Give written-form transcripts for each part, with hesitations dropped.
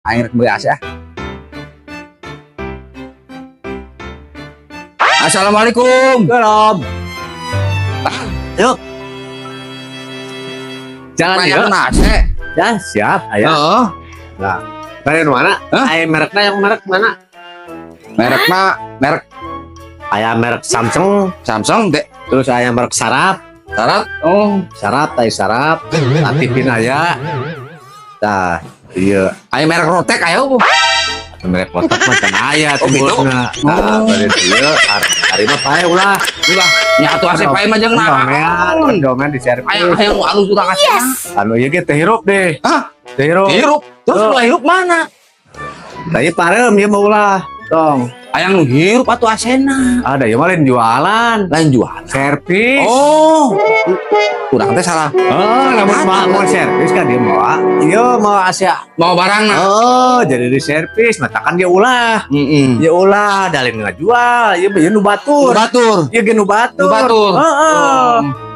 Aing rek meuli AC ah. Assalamualaikum. Salam. Yuk. Jalan Bayar yuk. AC. Ya, siap. Ayo. Heeh. Nah, kalian mana? Hah? Aya mereknya yang merek mana? Merekna merek Aya merek Samsung, Samsung deh. Terus aya merek Sarap. Syarat. Oh, Sarap, tai Sarap, Latifin aya. Nah, iya. Aya merek Rotek aya bu. Merek kotak macam aya Oh, gitu? timbulna. Nah, Oh. berarti ieu ari mah pae ulah. Ulah, nya atuh AC pae mah jeung naon. Dongan di servis. Aya aya nu alus urang AC. Anu ieu ge teh hirup deh. Hah? Teh hirup. Hirup. Terus Oh. nu hirup mana? Tah, ieu pareum ieu mah ulah. Tong. Aya nu hirup atuh AC-na. Ada ieu mah lain jualan. Lain jualan. Servis. Oh. Urang teh salah. Oh, lamun mau mau servis kan dia mau. Iya, mau AC. Mau barang nah. Oh, jadi di servis, matakan dia ulah. Heeh. Dia ulah, dalin ngajual, ieu mah ieu nu batur. Batur. Ieu ge nu batur. Nu batur. Heeh.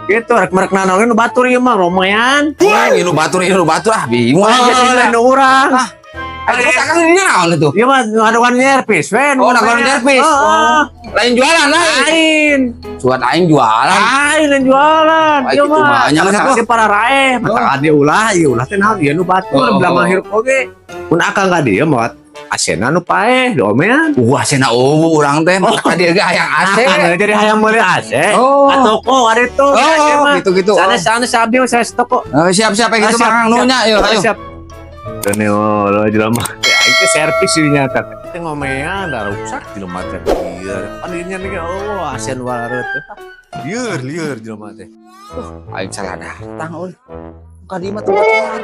Gitu, rek merek naon nu batur ieu mah lumayan. Oh, ieu nu batur, ieu nu batur ah, bingung Oh, aja sih. lain nu urang. Ah. Terus akang ini naon itu? Ieu mah ngadukan servis we. Nu Oh, ngadukan servis. Heeh. Lain jualan lain. Lain. Suat aing jualan. Lain yang jualan. Wah, Ieu gitu mah. banyak Matakan satu. dia para raeh, matakan dia ulah, ieu ulah teh naon ieu nu batur, Oh, belah oh. mah hirup oge. Mun akang ka dieu moal AC-na nu paeh, diomean. Wah, cenah euweuh urang teh maka dia ge hayang AC. Akang jadi hayang meuli AC. Oh. Atau toko ada itu. Oh, gitu-gitu. Sana sana sabi saya toko. Oh, siap-siap kayak gitu Ah, siap, Bang nunya, yuk ayo. Siap. Dan yo lo jelema. Ya itu servis sih nyata. Itu ngomean dah rusak jelema teh. Lieur. Pan ieu nya nih, oh, AC nu wareut teh. Lieur lieur jelema teh. Aing salah datang euy. Ka dieu mah tempat.